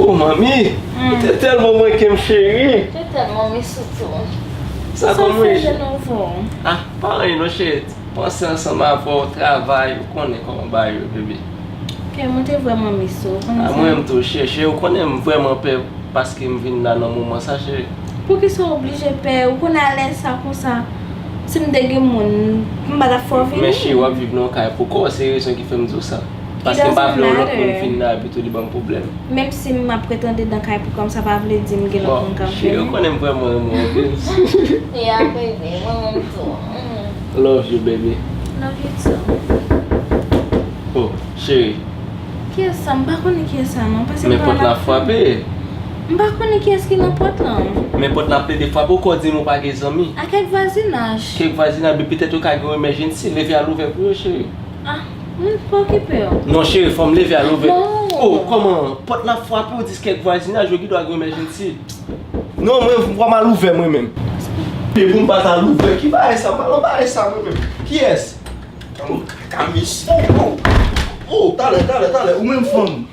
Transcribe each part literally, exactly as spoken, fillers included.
Oh, manmi, ou te tèlman manke m, cheri. Te tèlman miss ou tou. Sa kòman ye? Sa fè de nouvo? Ah, pa anyen non, cheri. Panse ansanm avè w, travay, ou konnen kòman bagay yo, bebe. Kè mwen te vrèman miss ou, ou konn sa. Ah, mwen menm tou, cheri, cheri, ou konnen m vrèman pè paske m vin la nan moman sa, cheri. Poukisa w oblije pè? Ou konnen alèz sa konsa? Si m te gen moun, m pa t ap fè w vini. Men cheri, w ap viv nan yon kay pou kò w, se rezon ki fè m di w sa. Paske m pa vle yon lòt moun fin la epi tou li ban m pwoblèm. Menm si m ap ret andedan kay pou kò m, sa pa vle di m gen lòt moun k ap vini. Bon, cheri, ou konnen m vrèman renmen w anpil. Yeah, baby, mwen menm tou. Love you, baby. Love you too. Oh, cheri. Kiyès sa? M pa konnen kiyès sa non. Pase m pa la. Men pòt la frape. M pa konnen kiyès ki nan pòt lan. Men pòt la plede frape, ou ko di m ou pa gen zanmi. A kèk vwazinaj. Kèk vwazinaj, men petèt yo ka gen yon emèjensi, leve al ouvè pou yo, cheri. Ah, mwen pa okipe w. Non, cheri, fò m leve al ouvè. Non. Oh, kòman? Pòt la frape, ou di kèk vwazinaj, yo gen dwa gen yon emèjensi. Non, mwen, fò m al ouvè mwen menm. E pou m pa t al ouvè, ki bagay sa? M pa nan bagay sa mwen menm. Kiyès? Tankou kaka mesye. Oh, oh, oh, talè, talè, talè, ou menm fanm.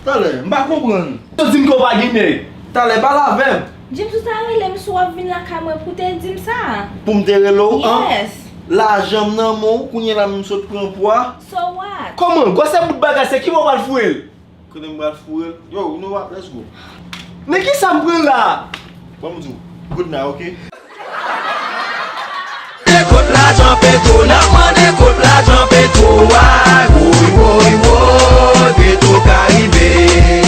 Talè, m pa konprann. Yo di m ke w pa gen nèg. Talè, pale avè m. James, ou ta rele m si w ap vin lakay mwen pou te di m sa. Pou m te rele w, an? Yes. Lajan m nan men w, kounye a la m sot pran pwa. So what? Kòman? Gwosè bout bagay sa, ki bò w pral foure l? Kote m pral foure l? Yo, you know what? Let's go. Men kisa m pran la? Ban m di w. Good night, ok? Kot lajan Petro, n ap mande kot lajan Petro a, woy, woy, woy, Petro Karibe.